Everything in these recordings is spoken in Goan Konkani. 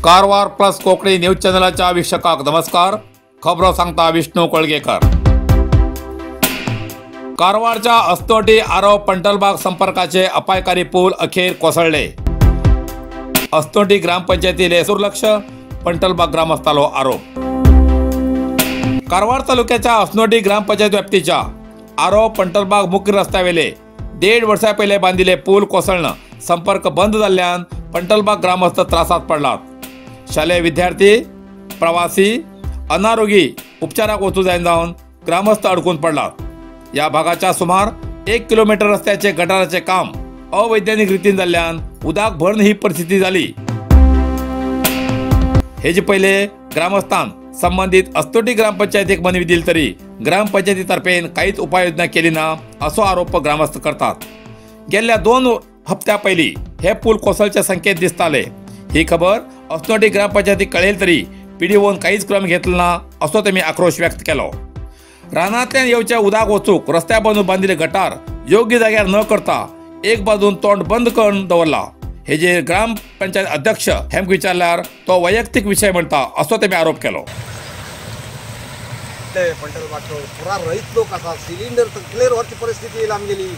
Karwar plus Konkani news चॅनलाच्या वीक्षकांक नमस्कार। खबरो सांगता विष्णू कोळगेकर। कारवारच्या अस्तोटी आरव पंटलबाग संपर्काचे अपायकारी पूल अखेर कोसळले। अस्तोटी ग्रामपंचायतीले दुर्लक्ष, पंटलबाग ग्रामस्थालो आरोप। कारवार तालुक्याच्या अस्नोटी ग्रामपंचायत व्याप्तीच्या आरव पंटलबाग मुख्य रस्त्यावेले 1.5 वर्षा पहिले बांधिले पूल कोसळणं संपर्क बंद जाल्ल्यान पंटलबाग ग्रामस्थ त्रासात पडलात। शालेय विद्यार्थी, प्रवासी, अनारोगी उपचाराक वचू जायना जावन ग्रामस्थ अडकून पडलात। या भागाच्या सुमार 1 किलोमीटर रस्त्याचे गटाराचे काम अवैज्ञानिक रीतीन जाल्ल्यान उदक भरून ही परिस्थिती जाली। हेजे पहिले ग्रामस्थान संबंधित अस्तोटी ग्रामपंचायतीक मनवी दिली तरी ग्रामपंचायतीतर्फेन काहीच उपाययोजना केली ना असो आरोप ग्रामस्थ करतात। गेल्या 2 हप्त्या पयलीं हे पूल कोसळचे संकेत दिसताले। ही खबर अस्नोटी ग्रामपंचायतीक कळेल तरी पीडीओन काहीच क्रम घेतलो ना असो तेमी आक्रोश व्यक्त केलो। रानांतल्यान येवच्या उदक वचूक रस्त्या बाजून बांदिल्ले गटार योग्य जाग्यार न करता एक बाजून तोंड बंद करून दवरला। हेजेर ग्रामपंचायत अध्यक्ष हेमक विचारल्यार तो वैयक्तिक विषय म्हणटा असो तेमी आरोप केलो। पुरा रयत लोक आसा, सिलिंडर क्लियर व्हरची परिस्थिती येयला आमगेली।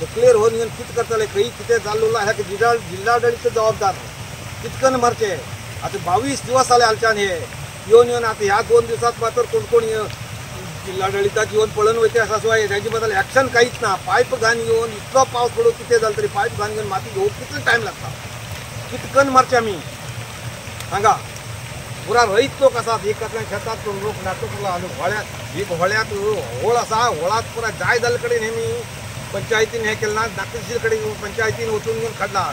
क्लियर होवन घेवन कितें करतले, खंय कितें जाल्लो उरला ह्या जिल्हाडळीचो जबाबदार कितकन मारचे। आतां 22 दिवस जाले हालच्यान हे येवन येवन आतां ह्या 2 दिवसात मात्र कोण कोण जिल्हाडळीताक येवन पळोवन वयते आसा शिवाय हेजे बद्दल एक्शन कांयच ना। पायप घान घेवन इतलो पावस पडूं कितें जालें तरी पायप घान घेवन माती घेवंक कितलो टायम लागता, कितकन मारचे आमी हांगा। पुरा रयत लोक आसात, एक कसल्या शेतात लोक नाटक उरला आनी व्हळ्यांत एक व्हळ्यांत होळ आसा, होळात पुरा जाय जाल्ले कडेन हेमी पंचायतीन हें केलें ना, दाखयशिल कडेन पंचायतीन वचून घेवन काडला।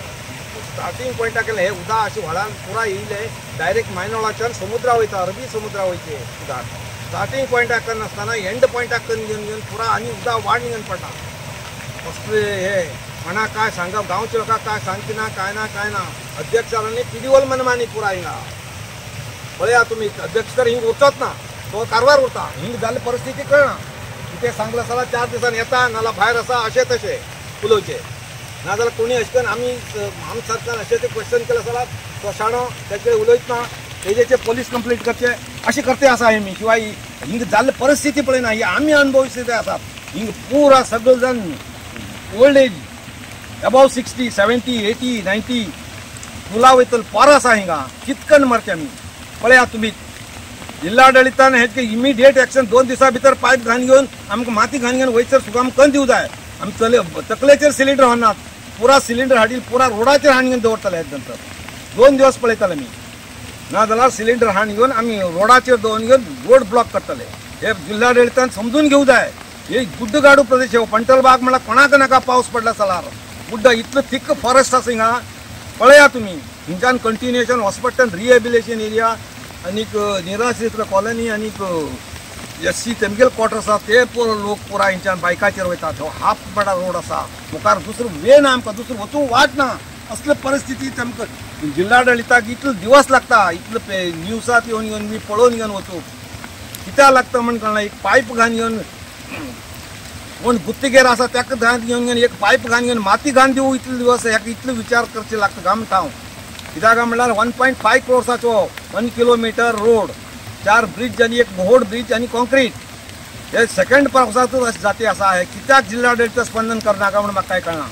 स्टार्टींग पॉयंटा केलें हे उदक अशें व्हळान पुरा येयलें डायरेक्ट मायनोळाच्यान समुद्रा वयता, अरबी समुद्रा वयचे उदक। स्टार्टींग पॉयंटाक करनासतना एंड पॉयंटाक करून घेवन घेवन पुरा आनी उदक वाड घेवन पडटा। कसले हे म्हणा काय सांगप, गांवच्या लोकांक काय सांगचे ना, काय ना काय ना। अध्यक्षांनी पीडीओल मनमानी पुरा हिंगा पळया तुमी। अध्यक्ष तर हिंग उरचोच ना, तो कारवार उरता। हिंग जाल्ली परिस्थिती कळना, कितें सांगलें जाल्यार 4 दिसांनी येता नाल्यार भायर आसा अशें तशें उलोवचें, नाजाल्यार कोणी अशें करून आमी आम सरकार अशें ते क्वेश्चन केलें जाल्यार तो शाणो तेचे उलयत ना, तेजेचे पोलीस कंप्लेंट करचे अशें करते आसा हेमी। शिवाय हिंग जाल्ली परिस्थिती पळयना, ही आमी अनुभवित आसात। हिंग पुरा सगळे जाण ओल्ड एज अबाव 60, 70, 80, 90 पुला वयतले पोर आसा हिंगा, कितकन मारचे आमी पळया तुमी। जिल्हाडळीतान हेजे इमिडिएट एक्शन 2 दिसां भितर पायप घान घेवन आमकां माती घान घेवन वयसर सुद्दां आमकां कन्न दिवं जाय। आमी चले तकलेचेर सिलिंडर व्हरनात, पुरा सिलिंडर हाडील पुरा रोडाचेर हाडून घेवन दवरतले। हेच नंतर 2 दिवस पळयतले आमी, ना जाल्यार सिलिंडर हाडून घेवन आमी रोडाचेर दवरून घेवन रोड ब्लॉक करतले। हे जिल्हाडळीतान समजून घेवं जाय। हे गुड्डगाडू प्रदेश हो पंटलबाग म्हळ्यार कोणाक नाका पावस पडला जाल्यार गुड्डा इतलो थिक फॉरेस्ट आसा हिंगा पळया तुमी। हिंच्यान कंटिन्युएशन हॉस्पिटल रिहेबिलेशन एरिया आनीक निराश्रित कॉलनी आनीक एस सी तेमगेल क्वॉर्टर्स आसा, ते लोक पुरा हिंच्यान बायकाचेर वयतात। हो हाफ बडा रोड आसा, मुखार दुसरो वे ना आमकां, दुसरो वचूंक वाट ना। असले परिस्थिती आमकां जिल्हाडळीताक इतलो दिवस लागता, इतलो न्यूजांत येवन येवन मी पळोवन घेवन वचूंक कित्याक लागता म्हण कळना। एक पायप घान घेवन कोण गुत्तेगेर आसा ताका घान घेवन घेवन एक पायप घान घेवन माती घान दिवं इतले दिवस, हेका इतलो विचार करचे लागता गाम ठाव। कित्याक काय म्हणल्यार 1.5 क्रोर्साचो 1 किलोमिटर रोड, 4 ब्रिज आनी एक मोहोड ब्रिज आनी कॉन्क्रीट, हे सेकंड पावसांतूच अशें जाती आसा। हे कित्याक जिल्हाडळीत स्पंदन करनाका म्हूण म्हाका कांय कळना,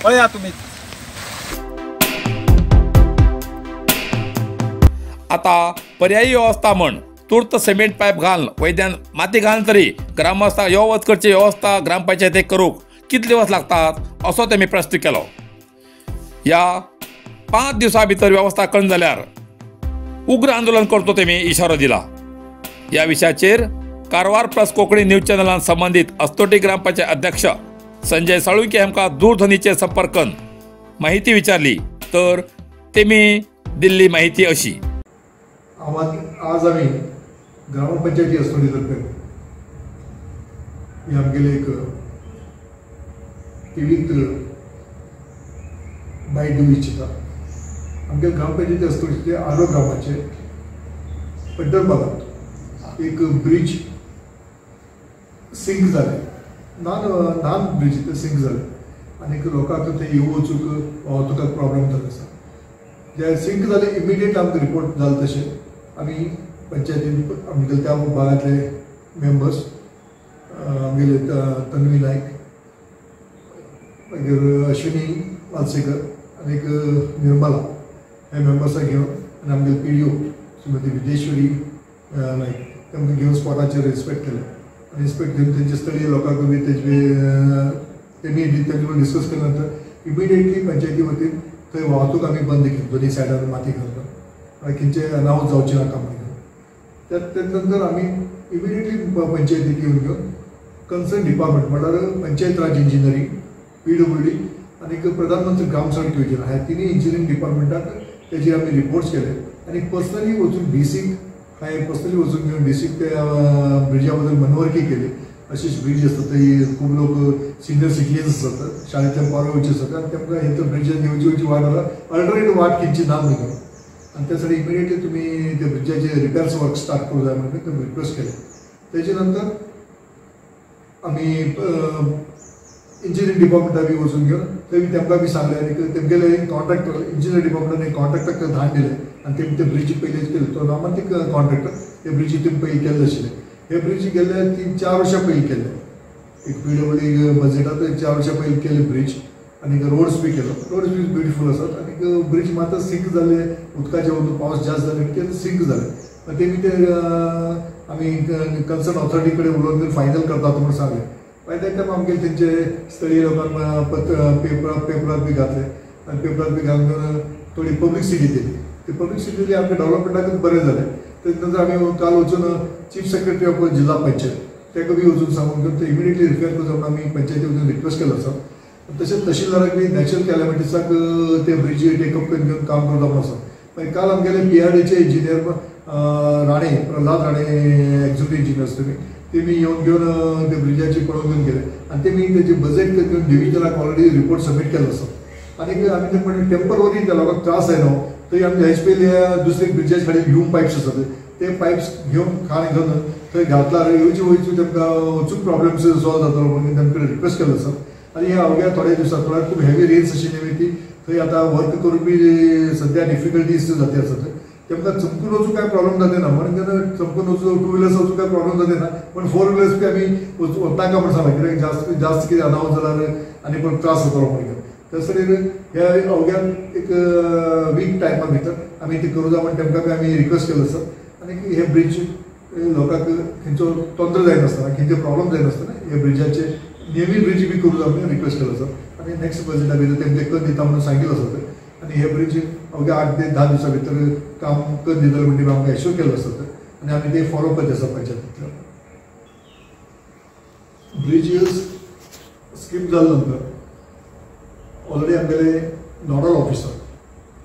पळया तुमी। आता पर्यायी व्यवस्था म्हण तूर्त सिमेंट पायप घाल वैद्यान माती घाल तरी ग्रामस्थांक यो वच करची व्यवस्था ग्रामपंचायतीक करूंक कितले दिवस लागतात असो तेमी प्रस्न केलो। ह्या 5 दिवसां भितर व्यवस्था करून जाल्यार उग्र आंदोलन करतो तेमी इशारो दिला। ह्या विशयाचेर कारवार प्लस कोंकणी न्यूज चॅनलान संबंधित अस्तोटी ग्रामपंचायत अध्यक्ष संजय साळुंके हांकां दूरध्वनीचेर संपर्क करून माहिती विचारली तर तेमी दिल्ली माहिती अशी। आज आमी ग्रामपंचायती अस्तोटी तर्फे ही आमगेली एक टिवींत बायट दिवंक इच्छिता। आमगे ग्रामपंचायती अस्तोडीचे आरो गांवाचे पंटलबागांत एक ब्रिज सिंक जालें, ल्हान ल्हान ब्रिज ते सिंक जालें आनीक लोकांक थंय येवं वचूंक वाहतुकाक प्रॉब्लम जाल्लो आसा. जे सिंक जालें इमिडिएट आमकां रिपोर्ट जालें तशें आमी पंचायतीन आमगेले त्या भागांतले मेंबर्स आमगेले तन्वी नायक, मागीर अश्विनी वालसेकर आनीक निर्मला हे मेंबर्साक घेवन आनी आमगेले पी डी ओ श्रीमती विजेश्वरी नायक तांकां घेवन स्पॉटाचेर इन्स्पेक्ट केलें आनी इन्स्पेक्ट घेवन तेंचे स्थळीय लोकांक बी तेजे तेमी तेंचे कडेन डिस्कस केल्या नंतर इमिडिएटली पंचायती वतीन थंय वाहतूक आमी बंद केली, दोनी सायडान माती घालून आनी खंयचे अनावत जावचें नाका म्हणून. त्या नंतर आमी इमिडिएटली पंचायतीक येवन घेवन कन्सर्न डिपार्टमेंट म्हणल्यार Panchayat Raj engineering, P W D आनी प्रधानमंत्री ग्राम सडक योजना ह्या तिनूय इंजिनियरींग डिपार्टमेंटाक तेजेर आमी रिपोर्ट्स केले आनी पर्सनली वचून डीसीक हांवें पर्सनली वचून घेवन डीसीक त्या ब्रिजा बद्दल मनवरकी केली. अशीच ब्रिज आसता थंय खूब लोक सिनियर सिटीजन्स आसतात, शाळेंतल्यान पावले वयचे आसता आनी तेमकां हे तर ब्रिजान येवची वयची वाट जाल्यार अल्टरनेट वाट खंयची ना म्हणून आनी त्या साठी इमिडिएटली तुमी ते ब्रिजाचे रिपेर्स वर्क स्टार्ट करूं जाय म्हणून तेमकां रिक्वेस्ट केलें. तेजे नंतर आमी इंजिनियरींग डिपार्टमेंटा बी वचून घेवन थंय तेमकां बी सांगलें आनी तेमगेले कॉन्ट्रॅक्टर इंजिनियर डिपार्टमेंटान एक कॉन्ट्रॅक्टराक धाड दिलें आनी तेमी ते ब्रिज पयलींच केले. तो नामांतीक कॉन्ट्रॅक्टर ते ब्रिज तेमी पयलीं केल्ले आशिल्ले. हे ब्रिज गेल्ले 3-4 वर्सां पयलीं केल्ले, एक पी डब्ल्यू डी बजेटांत 4 वर्सां पयलीं केले ब्रिज आनी रोड्स बी केलो. रोड्स बी ब्युटिफूल आसात आनी ब्रिज मात सिंक जाले, उदकाचे वचून पावस जास्त जाले ते सिंक जाले. तेमी ते आमी कन्सर्न ऑथॉरिटी कडेन उलोवन फायनल करतात म्हणून सांगलें. मागीर त्या टायम आमगेले तेंचे स्थळीय लोकांक पेपरात बी घातले आनी पेपरात बी घालून थोडी पब्लिसिटी दिली. ती पब्लिसिटी दिली आमच्या डेव्हलपमेंटाकूच बरें जालें. तेजे नंतर आमी काल वचून चीफ सेक्रेटरी ऑफ जिल्हा पंचायत ताका बी वचून सांगून घेवन ते इमिडिएटली रिपेर करचो म्हणून आमी पंचायती वचून रिक्वेस्ट केलो आसा. तशेंच तहसीलदाराक बी नॅचरल कॅलमिटीजाक ते ब्रिज टेकअप करून घेवन काम करता म्हणून आसा. मागीर काल आमगेले पी आर डीचे engineer Rane, Prahlad Rane executive engineers तेमी येवन घेवन ते ब्रिजाची पळोवन घेवन गेले आनी तेमी तेजे बजेट घेवन डिविजनाक ऑलरेडी रिपोर्ट सबमीट केलो आसा. आनी आमी ते म्हणलें टेंपररी त्या लोकांक त्रास जायना थंय आमचे हेच पयलीं दुसरे ब्रिजाचे खाली ह्यूम पायप्स आसात ते पायप्स घेवन खाण घेवन थंय घातल्यार येवचे वयचे तांकां वचून प्रॉब्लम्स सॉल्व जातलो म्हणून तांकां रिक्वेस्ट केलो आसा. आनी ह्या अवघ्या थोड्या दिवसांत थोड्या खूब हेवी रेन्स आशिल्ली ती थंय आतां वर्क करून बी सद्या डिफिकल्टीज जाता आसात. तेमकां चमकून वचूं कांय प्रॉब्लम जाता ना म्हणून तेन्ना चमकून वचूं टू व्हिलर्स वचूं कांय प्रॉब्लम जाता ना, पण फोर व्हिलर्स बी आमी वताका म्हण सांगलां कित्याक जास्त जास्त कितें अनावत जाल्यार आनी पण त्रास जातलो म्हणून. तसो ह्या अवघ्या एक वीक टायमा भितर आमी ते करूं जाय म्हण तेमकां बी आमी रिक्वेस्ट केलो आसा. आनी हे ब्रिज लोकांक खंयचो तंत्र जायनासतना खंयचो प्रॉब्लम जायनासतना हे ब्रिजाचे नेवी ब्रिज बी करूं जाय म्हणून रिक्वेस्ट केलो आसा. आनी नेक्स्ट बजेटा भितर तेमकां करून दिता म्हणून सांगिल्लो आसा. आनी हे ब्रिज अवघ्या 8 ते 10 दिवसां भितर काम करून दितले म्हणटी आमकां एश्योर केल्लो आसा आनी आमी ते फॉलो करचे आसा पंचायतींतल्यान. ब्रिज स्कीप जाले नंतर ऑलरेडी आमगेले नॉडल ऑफिसर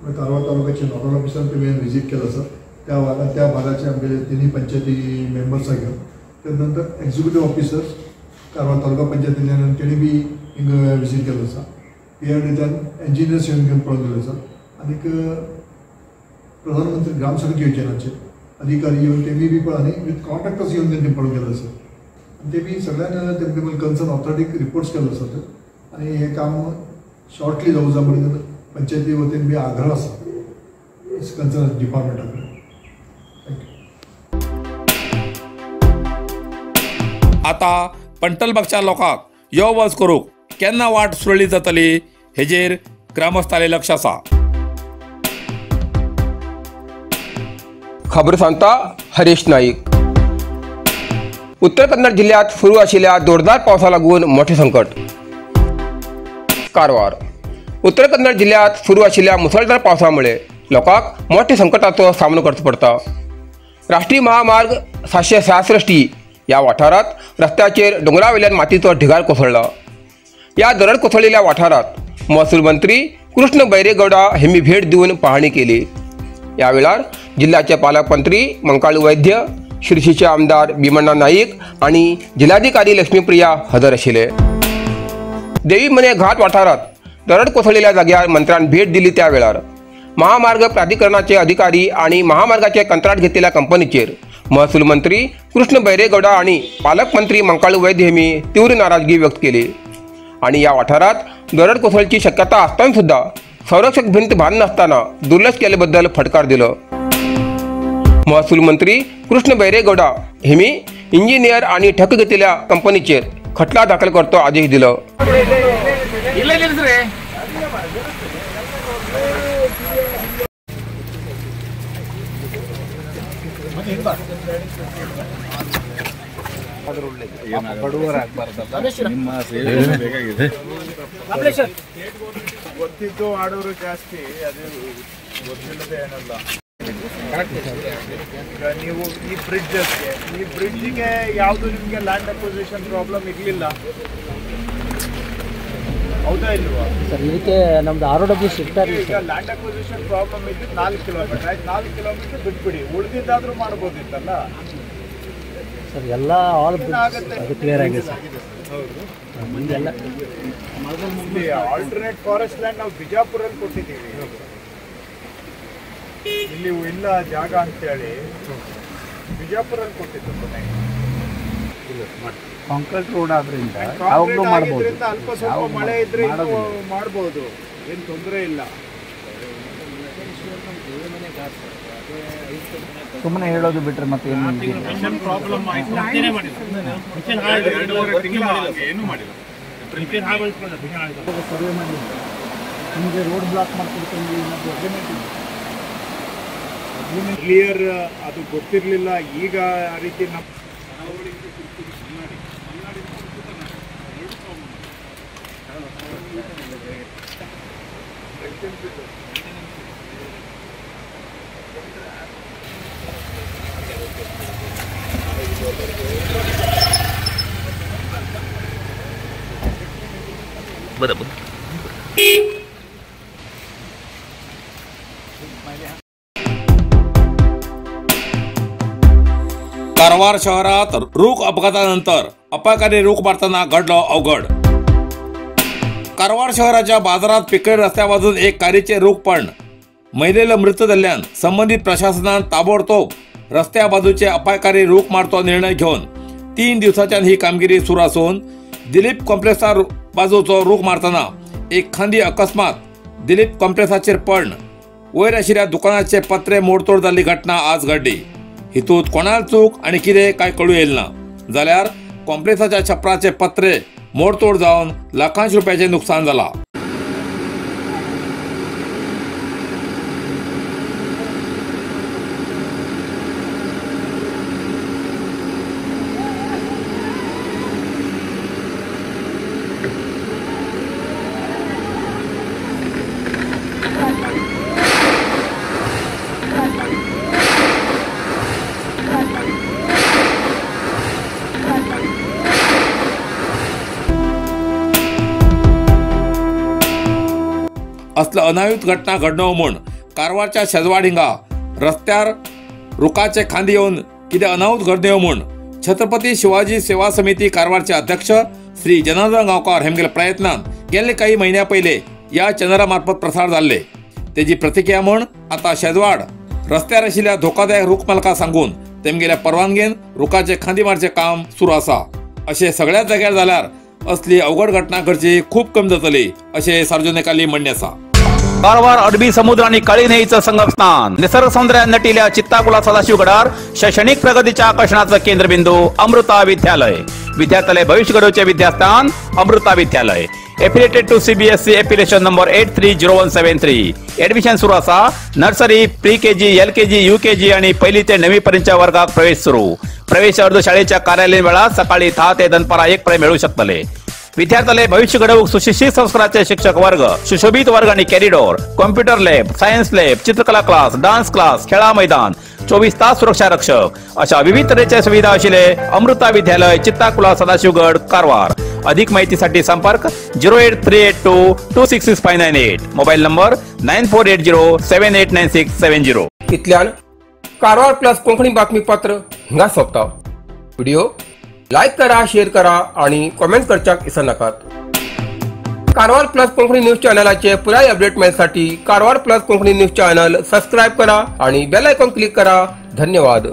म्हणजे कारवार तालुक्याचे नॉडल ऑफिसर तेमी विजीट केलो आसा त्या भागात त्या भागाचे आमगेले तिनूय पंचायती मेंबर्सां घेवन. त्या नंतर एक्झिक्युटीव ऑफिसर कारवार तालुका पंचायतींतल्यान तेणी बी हिंगा विजीट केलो आसा. पी आर डींतल्यान इंजिनियर्स येवन घेवन पळोवन गेलो आसा आनीक प्रधानमंत्री ग्राम सडक योजनाचे अधिकारी येवन तेमी बी पळय आनी विथ कॉन्ट्रॅक्टर्स येवन तेमी पळोवन गेलो आसा. आनी तेमी सगळ्यांक तेमचे कन्सर्न ऑथॉरिटीक रिपोर्ट्स केल्लो आसात आनी हें काम शॉर्टली जावं जाय म्हणून पंचायती वतीन बी आग्रह आसा कन्सर्न डिपार्टमेंटा कडेन. Thank you. आतां पंटलबागच्या लोकांक यो वच करूंक केन्ना वाट सुरळीत जातली हेजेर ग्रामस्थांचें लक्ष आसा. खबर सांगता हरीश नाईक. उत्तर कन्नड जिल्ह्यात सुरू आशिल्ल्या जोरदार पावसा लागून मोठें संकट. कारवार उत्तर कन्नड जिल्ह्यात सुरू आशिल्ल्या मुसळधार पावसामुळे लोकांक मोठ्या संकटाचो सामनो करचो पडटा. राष्ट्रीय महामार्ग 766 ह्या वाठारांत रस्त्याचेर दोंगरावेल्यान मातीचो ढिगार कोसळ्ळा. ह्या दरड कोसळिल्ल्या वाठारांत महसूल मंत्री कृष्ण बैरेगौडा हेमी भेट दिवन पाहणी केली. ह्या वेळार जिल्ह्याचे पालकमंत्री मंकाळू वैद्य, शिरशीचे आमदार भीमण्णा नाईक आनी जिल्हाधिकारी लक्ष्मीप्रिया हजर आशिल्ले. देवी मने घाट वाठारांत दरड कोसळिल्ल्या जाग्यार मंत्र्यान भेट दिली. त्या वेळार महामार्ग प्राधिकरणाचे अधिकारी आनी महामार्गाचे कंत्राट घेतिल्ल्या कंपनीचेर महसूल मंत्री कृष्ण बैरेगौडा आनी पालकमंत्री मंकाळू वैद्य हेमी तीव्र नाराजगी व्यक्त केली आनी ह्या वाठारात दरड कोसळची शक्यता आसतना सुद्धा संरक्षक भिंत बांदनासतना दुर्लक्ष केल्याबद्दल फटकार दिलो। महसूल मंत्री कृष्ण बैरेगौडा हेमी इंजिनियर आणि ठक घेतलेल्या कंपनीचेर खटला दाखल करतो आदेश दिलो। ಗೊತ್ತಿದ್ದು ಆಡೋರು ಜಾಸ್ತಿ, ಅದು ಗೊತ್ತಿಲ್ಲದೆ ಏನಲ್ಲ. ಈಗ ನೀವು ಈ ಬ್ರಿಡ್ಜಸ್ಗೆ, ಈ ಬ್ರಿಡ್ಜಿಗೆ ಯಾವುದು ನಿಮಗೆ ಲ್ಯಾಂಡ್ ಅಕ್ವಿಸಿಷನ್ ಪ್ರಾಬ್ಲಮ್ ಇರಲಿಲ್ಲ, ಹೌದಾ ಇಲ್ವಾ ಸರ್? ಇದಕ್ಕೆ ನಮ್ದು ROW sector ಈಗ ಲ್ಯಾಂಡ್ ಅಕ್ವಿಸಿಷನ್ ಪ್ರಾಬ್ಲಮ್ ಇದ್ದಿದ್ದು 4 ಕಿಲೋಮೀಟರ್ ಆಯ್ತು, 4 ಕಿಲೋಮೀಟರ್ ಬಿಟ್ಬಿಡಿ, ಉಳಿದಿದ್ದಾದ್ರೂ ಮಾಡ್ಬೋದಿತ್ತಲ್ಲ ಸರ್. ಎಲ್ಲ ಆಲ್ ಅದು ಕ್ಲಿಯರ್ ಆಗಿದೆ ಸರ್. ಹೌದು, ಆಲ್ಟರ್ನೇಟ್ ಫಾರೆಸ್ಟ್ ಲ್ಯಾಂಡ್ ನಾವು ಬಿಜಾಪುರಲ್ಲಿ ಕೊಟ್ಟಿದ್ದೀವಿ, ಇಲ್ಲಿ ಇಲ್ಲ ಜಾಗ ಅಂತೇಳಿ ಬಿಜಾಪುರಲ್ಲಿ ಕೊಟ್ಟಿದ್ದು. ಕಾಂಕ್ರೀಟ್ ರೋಡ್ ಆದ್ರಿಂದ ಆಗಿದ್ರಿಂದ ಅಲ್ಪ ಸ್ವಲ್ಪ ಮಳೆ ಇದ್ರೆ ಮಾಡ್ಬೋದು, ಏನು ತೊಂದರೆ ಇಲ್ಲ. ಸುಮ್ಮನೆ ಹೇಳೋದು ಬಿಟ್ರೆ ಮತ್ತೆ ಏನು ಸರ್ವೆ ಮಾಡಿಲ್ಲ, ನಿಮಗೆ ರೋಡ್ ಬ್ಲಾಕ್ ಮಾಡ್ಕೊಡ್ತೀವಿ ಅನ್ನೋದು ಅಗ್ರಿಮೆಂಟ್ ಇದೆ. ಕ್ಲಿಯರ್ ಅದು ಗೊತ್ತಿರಲಿಲ್ಲ. ಈಗ ಆ ರೀತಿ ನಮ್ಮ बरोबर. कारवार शहरात रूख अपघातानंतर अपायकारी रूख मारताना घडलो अवघड. कारवार शहराच्या बाजारात पिकळे रस्त्याबाजून एक कारीचे रूख पण महिलेला मृत जाल्ल्यान संबंधित प्रशासनान ताबडतोब रस्त्या बाजूचे अपायकारी रूख मारचो निर्णय घेवन 3 दिवसांच्यान ही कामगिरी सुरू आसून दिलीप कॉम्प्लेक्सा बाजूचो रूख मारतना एक खांदी अकस्मात दिलीप कॉम्प्लेक्साचेर पडून वयर आशिल्ल्या दुकानाचे पत्रे मोडतोड जाल्ली घटना आज घडली. हितूंत कोणाल चूक आनी कितें काय कळूं येयलें ना, जाल्यार कॉम्प्लेक्साच्या छपराचे पत्रे मोडतोड जावन लाखांश रुपयाचें नुकसान जालां. असलो अनायुत घटना घडणो म्हूण कारवारच्या शेजवाड हिंगा रस्त्यार रुखाचे खांदी येवन कितें अनाहूत घडण्यो म्हूण छत्रपती शिवाजी सेवा समिती कारवारचे अध्यक्ष श्री जनार्दन गांवकार हेमगेल्या प्रयत्नान गेल्ले काही म्हयन्या पयले ह्या चॅनला मार्फत प्रसार जाल्ले. तेजी प्रतिक्रिया म्हूण आतां शेजवाड रस्त्यार आशिल्ल्या धोकादायक रूख मालका सांगून तेमगेल्या परवानगेन रुखाचे खांदी मारचें काम सुरू आसा. अशें सगळ्या जाग्यार जाल्यार असली अवघड घटना घडची खूब कमी जातली अशें सार्वजनिकांनी म्हणणें आसा. कारवार अरबी समुद्र आणि काळी न्हंयेचं संगमस्थान, निसर्ग सौंदर्यान नटिल्या चित्ताकुला सदाशिवगडार शैक्षणिक प्रगतीच्या आकर्षणाचं केंद्रबिंदू अमृता विद्यालय. विद्यार्थ्यालय भविष्य घडवचे विद्यास्थान Amrita Vidyalaya. Affiliated to CBSE affiliation number 830173. Admission सुरू असा. Nursery, pre KG, LKG, UKG आणि पहिली ते 9वी पर्यंतच्या वर्गात प्रवेश सुरू. प्रवेश अर्ज शाळेच्या कार्यालयीन वेळात सकाळी 10 ते दनपारा 1 पर्यंत मिळू शकतले. विद्यार्थ्याले भविष्य घडवूक सुशिक्षित संस्काराचे शिक्षक वर्ग, सुशोभित वर्ग आणि corridor, computer lab, science lab, चित्रकला क्लास, डान्स क्लास, खेळा मैदान, 24 तास सुरक्षा रक्षक अशा विविध तऱ्हेच्या सुविधा आशिल्ले अमृता विद्यालय, चित्ताकुला, सदाशिवगड, कारवार. अधिक माहितीसाठी संपर्क 08382 266598, मोबाईल नंबर 9480789670. इतल्यान कारवार प्लस कोंकणी बातमीपत्र हिंगा सोंपता. व्हिडिओ लायक करा, शेअर करा आणि कॉमेंट करच्याक विसरनाकात. कारवार प्लस कोंकणी न्यूज चॅनलाचे पुराय update मेळसाठी Karwar plus Konkani news channel subscribe करा आणि बेल आयकॉन क्लिक करा. धन्यवाद.